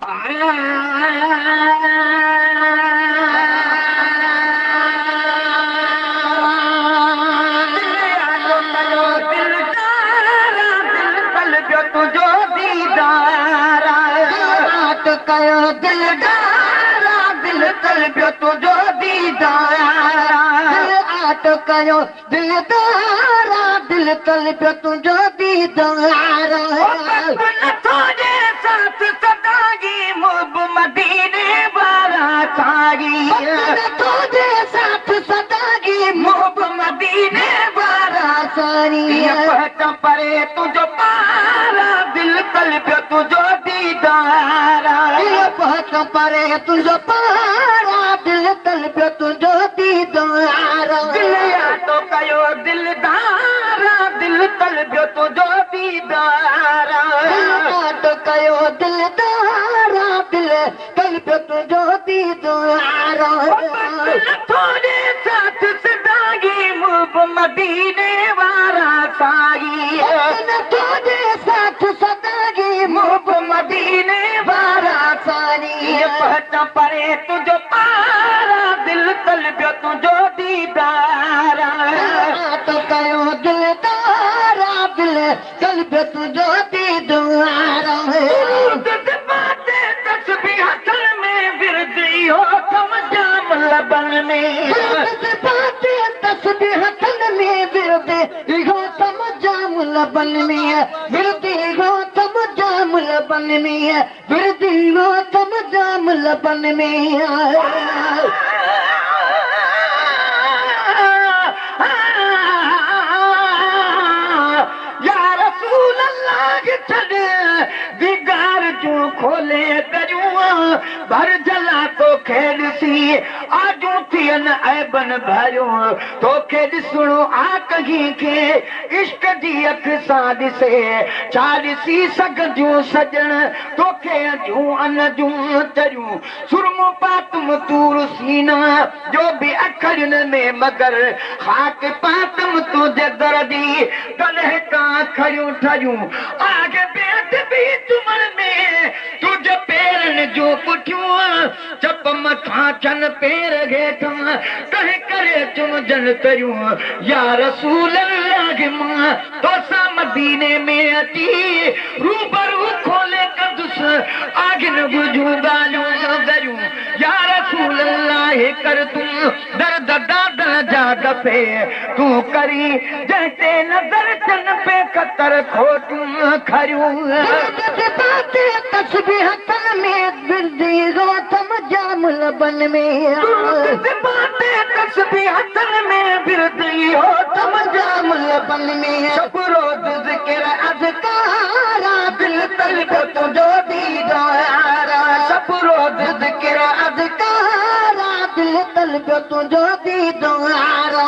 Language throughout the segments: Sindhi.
ڪيو دلدار آ، دل طلبيو تنهنجو ديدار آ. ساٿ سدائي محب مديني وارا سائين. نٿو جي ساٿ سدائي محب مديني وارا سائين. پهچان پري تنهنجو پار آ، دل طلبيو تنهنجو ديدار آ. پهچان پري تنهنجو پار آ، دل طلبيو تنهنجو ديدار آ. دل آٽو ڪيو دلدار آ، دل طلبيو تنهنجو ديدار آ. آٽو ڪيو دلدار آ، دل طلبيو تنهنجو ديدار آ. ٿوري ساٿ سدائي محب مديني وارا سائين. نٿو جي ساٿ سدائي محب مديني وارا سائين. پهچان پري تنهنجو پار آ، دل طلبيو تنهنجو ديدار آ. آٽو ڪيو دلدار آ، دل طلبيو تنهنجو ديدار آ. تسبيح هٿن ۾ ورد اهو ٿم جام لبن ۾. تسبيح هٿن ۾ ورد اهو ٿم جام لبن ۾، ورد اهو ٿم جام لبن ۾، ورد اهو ٿم جام لبن ۾. يا رسول الله ڇڏ ديدار جون کولي دريون، ڀر جلا توکي ڏسي آجون ٿين عيبن ڀريون. توکي ڏسڻو آ ڪنهن کي عشق جي اک سان ڏسي، ڇا ڏسي سگهنديون سڄڻ توکي اجون ان جون چريون. سرمو پاتم تور سينا جو به اکڙين ۾ مگر خاڪ پاتم تنهنجي در جي، تڏهن کان کڙيون ٺريون. آگي بيت به چمڻ ۾ تنهنجي پيرن جون پٺيون، چپ مٿان ٿين پير هيٺان، تنهن ڪري چمجن تريون. يا رسول الله مان توسان مديني ۾ اچي روبرو کولي ڪندس آگن ڳجهون ڳالهيون ڳريون. يا رسول الله ڪر تون درد دادن جا دفعي، تون ڪري جنهن تي نظر ٿين بي خطر کوٽون کريون. تسبيح هٿن ۾ ورد اهو ٿم جام لبن ۾. تسبيح هٿن ۾ ورد اهو ٿم جام لبن ۾. سڀ روز ذڪر اذڪار آ، دل طلبيو تنهنجو ديدار آ. سڀ روز ذڪر اذڪار آ، دل طلبيو تنهنجو ديدار آ.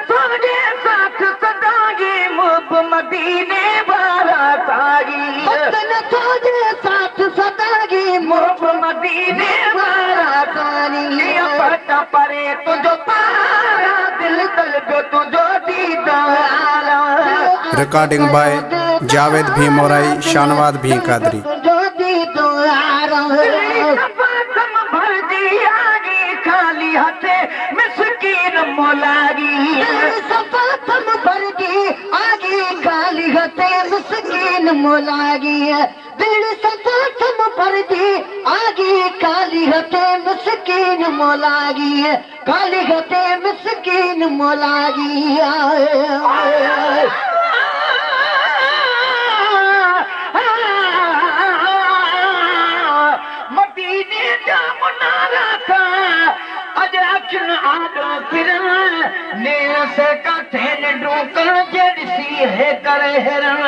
تنهنجي ساٿ سدائي محب مديني وارا سائين. نٿو جي ساٿ سدائي محب مديني وارا سائين. پهچان پري تنهنجو پار آ، دل طلبيو تنهنجو ديدار آ. Recording by Javed Bhim Morai, Shahnawaz Bhim Qadri. تنهنجو ديدار آ. ٿم ڀرجي آگي خالي هٿي مسڪين مولاگي. صفا ٿم ڀرجي آگي خالي هٿي مسڪين مولاگي. دل صفا ٿم ڀرجي آگي خالي هٿي مسڪين مولاگي، خالي هٿي مسڪين مولاگي. مديني جا منارا ٿا اڄ اکين آڏو ڦرن، نيڻ سي ڪاٿي ننڊون ڪرڻ جي ڏسي هي ڪري هرڻ.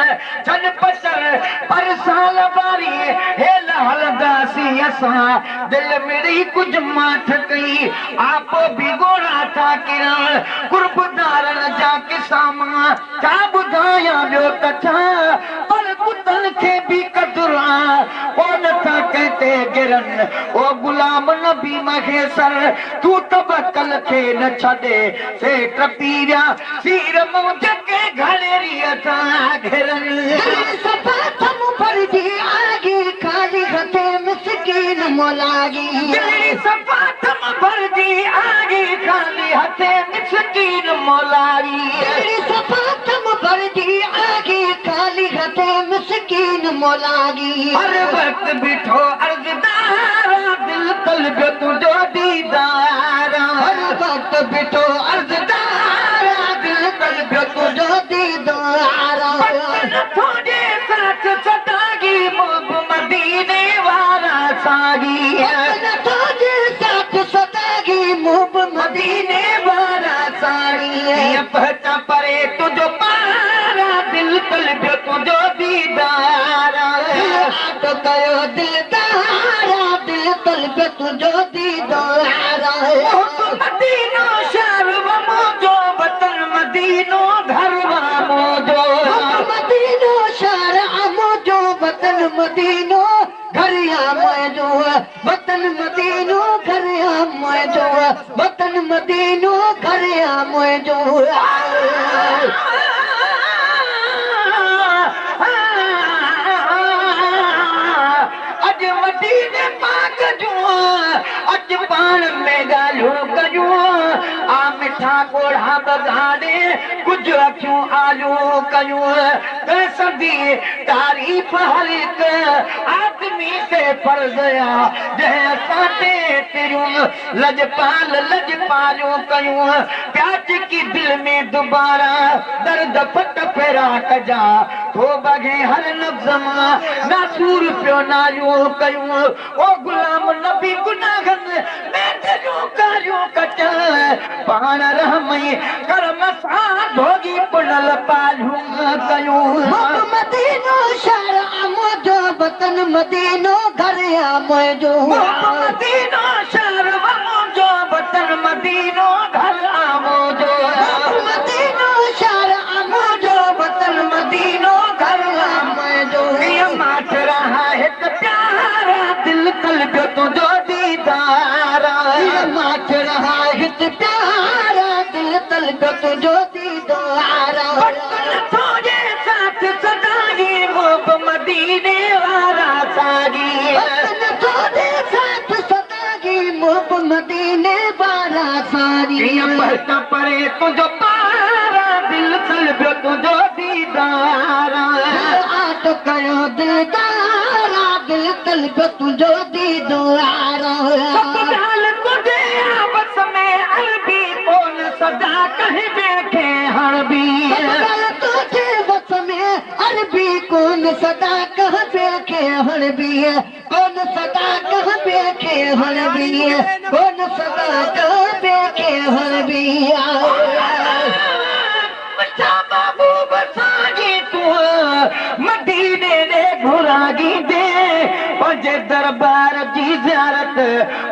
ڇڏ پچر پر سال واري هيل هلنداسين اسان، دل مڙئي ڪجهه ماٺ ڪئي آپ به ڳوڙها ٿا ڪرڻ. قربدارن جا قصا مان ڇا ٻڌايان ٻيو ته ڇا، پر ڪتن کي به قدر آ، ڪونه ٿا ڪنهن تي گرن. او غلام نبي مهيسر تون توڪل کي نه ڇڏي، سي ٽپي ويا سير منهنجي ڪي گهڙيريءَ سان گهرن. صفا ٿم ڀرجي آگي خالي هٿي مولاگي. دلڙي صفا ٿم ڀرجي آگي خالي هٿي مسڪين مولاگي. دلڙي صفا ٿم ڀرجي آگي خالي هٿي مسڪين مولاگي. هر وقت بيٺو عرضدار آ دل طلبيو تنهنجو ديدار آ. هر وقت بيٺو عرضدار آ دل طلبيو تنهنجو ديدار آ. وقت نٿو ڏي ساٿ سداگي محب مديني وارا ساڳي. وقت نٿو ڏي ساٿ سداگي محب مديني وارا ساڳي. ڪيئن پهچان پري تنهنجو پار آ دل طلبيو تنهنجو ديدار آ. دل آتو ڪيو دلدار آ دل طلبيو تنهنجو ديدار آ. محب مدينو شهر و منهنجو وطن مدينو گهر و منهنجو. محب مدينو شهر آ منهنجو وطن مدينو گهر آ منهنجو. وطن مدينو گهر آ منهنجو. وطن مدينو گهر آ منهنجو. اڄ مديني پاڪ جون اچ پاڻ ۾ ڳالهيون ڪيون. آ مٺا ڳوڙها ٻگهاڙي ڪجهه اکيون آليون ڪيون. ڪنهن سندي تعريف هر هڪ آدمي تي فرض آ جنهن اسان تي تريون لڄپال لڄپاليون ڪيون. پيا جيڪي دل ۾ دوبارا درد ڦٽ فراق جا ٿو ڀڳي هر نبض مان ناسور پيو ناليون ڪيون. او غلام نبي گناهن ۾ دليون ڪاريون ڪٽيل پاڻ رحم ۽ ڪرم سان ڀوڳي پنل پاليون ڪيون. محب مدينو شهر آ منهنجو وطن مدينو گهر آ منهنجو. محب مدينو شهر آ منهنجو وطن مدينو گهر آ منهنجو. محب مدينو شهر آ منهنجو وطن مدينو گهر آ منهنجو. ڪيئن ماٺ رهان هت پيارا دل طلبيو تنهنجو ديدار آ. ڪيئن ماٺ رهان هت پيارا دل طلبيو تنهنجو ديدار آ. وقت نٿو ڏي ساٿ سدائين محب مديني وارا ساڳي. وقت نٿو ڏي ساٿ سدائين محب مديني وارا ساڳي. ڪيئن پهچان پري تنهنجو پار آ دل طلبيو تنهنجو ديدار آ. دل آتو ڪيو دلدار آ دل طلبيو تنهنجو ديدار آ. سڀ ڳالهه تنهنجي آ وس ۾ عربي ڪونه سدا ڪنهن ٻئي کي هڻبي. سڀ ڳالهه تنهنجي وس ۾ عربي ڪونه سدا ڪنهن ٻئي کي هڻبي. ڪونه سدا ڪنهن ٻئي کي هڻبي. ڪونه سدا ڪنهن ٻئي کي هڻبي. مٺا محبوب ساڳي تون مديني ڏي گهراڳيندي. پنهنجي دربار جي زيارت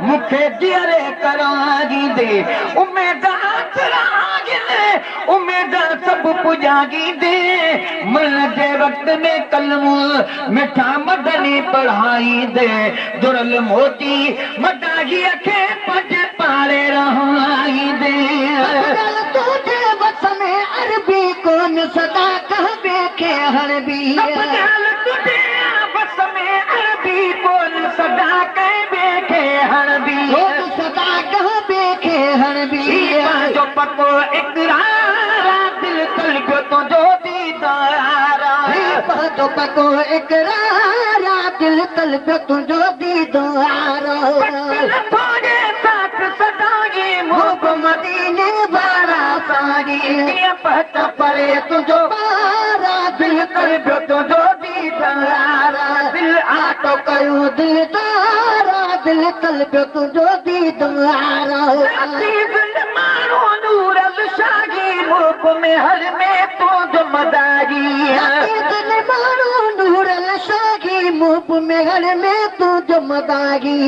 مون کي جيئري ڪرائيندي. اميد آسرا آهن اميد سڀ پڄائيندي. مرڻ جي وقت ۾ ڪلمو مٺا مدني پڙهائيندي. درل موتي مداحيءَ کي پنهنجي پاڙي رهائيندي. ڳالهه تنهنجي وس ۾ عربي ڪونه سدا ڪنهن ٻئي کي هڻبي. سڀ ڳالهه تنهنجي آ وس ۾ عربي ڪونه سدا ڪنهن ٻئي کي هڻبي. ڪونه سدا ڪنهن ٻئي کي هڻبي. پنهنجو پڪو اقرار آ دل طلبيو تنهنجو ديدار آ. پنهنجو پڪو اقرار آ دل طلبيو تنهنجو ديدار آ. وقت نٿو ڏي ساٿ سدائين محب مديني وارا ساڳي. ڪيئن پهچان پري تنهنجو پار آ دل طلبيو تنهنجو ديدار آ. دل آتو ڪيو دلدار آ دل طلبيو تنهنجو ديدار آ. دل ماڻهو نورل شاهي محب ۾ هر ۾ تنهنجو مداحي. دل ماڻهو نورل شاهي محب ۾ هر ۾ تنهنجو مداحي.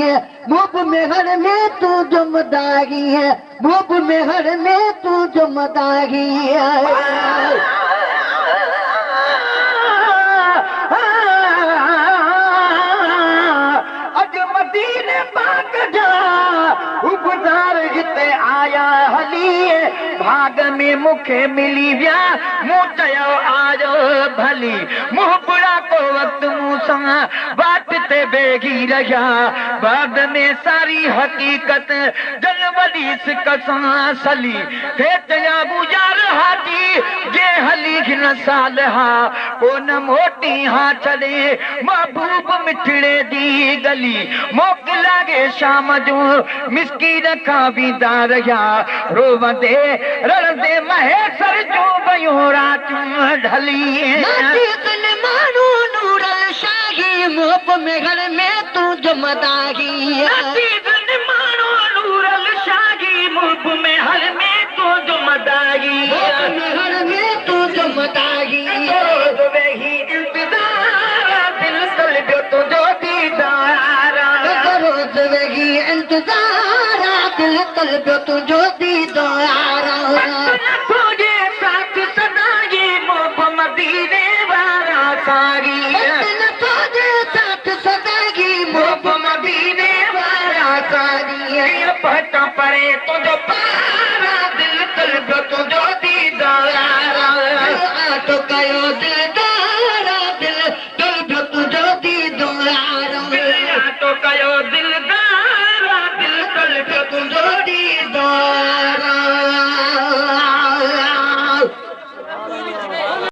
محب ۾ هر ۾ تنهنجو مداحي. محب ۾ هر ۾ تنهنجو مداحي. اڄ مديني پاڪ جا حبدار هتي آيا هلي. ڀاڳ ۾ مون کي ملي ويا، مون چيو آيو ڀلي. محبڙا ڪو وقت مون سان واٽ تي ويهي رهيا، بعد ۾ ساري حقيقت جن وڏي سڪ سان سلي. کي چيائون يار حاجي جي هلي هن سال ها ڪونه موٽين ها ڇڏي محبوب مٺڙي جي ڳلي موڪلاڳي شام جو مسڪين کان ويندا رهيا روئندي رڙندي مهيسر جون ويون راتيون ڍلي. ناچي دل ماڻهو نورل شاهي محب ۾ گهر ۾ تون جو مداحي. ناچي دل ماڻهو نورل شاهي محب ۾ هر ۾ تون جو مداحي. محب ۾ هر ۾ تون جو مداحي. روز ويهي انتظار دل طلبيو تنهنجو ديدار. روز ويهي انتظار دل طلبيو تنهنجو ديدار. وقت نٿو ڏي ساٿ سدائين محب مديني وارا ساري. وقت نٿو ڏي ساٿ سدائين محب مديني وارا ساري. ڪيئن پهچان پري تنهنجو پار.